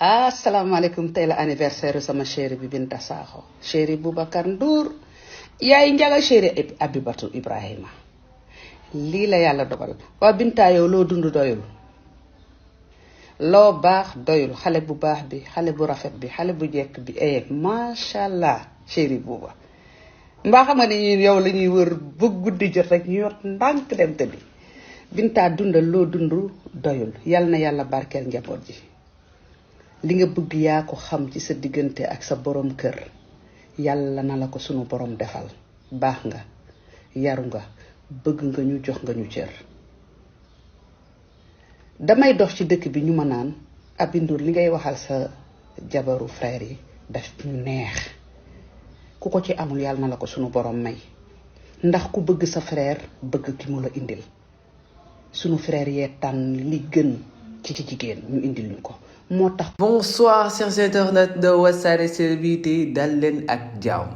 asalaamaaleykum tey la anniversaire sama chéri bi Binta Sakho chéri Boubacar Ndour yaay njaga chéri Abibatu Ibrahima lii la yàlla dogal waa Binta yow loo dund doyul loo baax doyul xale bu baax bi xale bu rafet bi xale bu jekk bi macha allah chéri Bouba mbaa xam nga ni yow la ñuy wër ba guddi jot rek ñu yor ndànk dem tëddi Binta dundal loo dund doyul yal na yàlla barkeel njaboot ji li nga bëgg yaa ko xam ci sa diggante ak sa borom kër yàlla na la ko sunu borom defal baax nga yaru nga bëgg nga ñu jox nga ñu cër damay dox ci dëkk bi ñu ma naan Aby Ndour li ngay waxal sa jabaru frère yi daf ñu neex ku ko ci amul yàlla na la ko sunu borom may ndax ku bëgg sa frère bëgg ki mu la indil sunu frère yee tànn li gën ci jigéen ñu indil ñu ko. Bonsoir chers internautes de Wassare Célébrité dal leen ak jàmm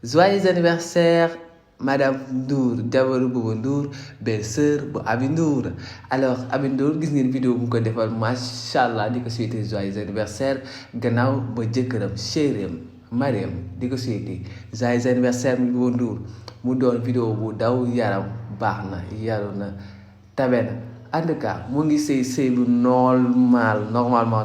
joyeux anniversaire Madame Ndour jabaru Bouba Ndour belle-sœur bu Aby Ndour. Alors Aby Ndour gis ngeen vidéo bu mu ko defal macha allah di ko souhaiter joyeux anniversaire gannaaw ba jëkkëram chérim Mariam di ko souhaiter joyeux anniversaire mu Bouba Ndour mu doon vidéo bu daw yaram baax na yaru na tabe na en tout cas mu ngi sëy lu normalement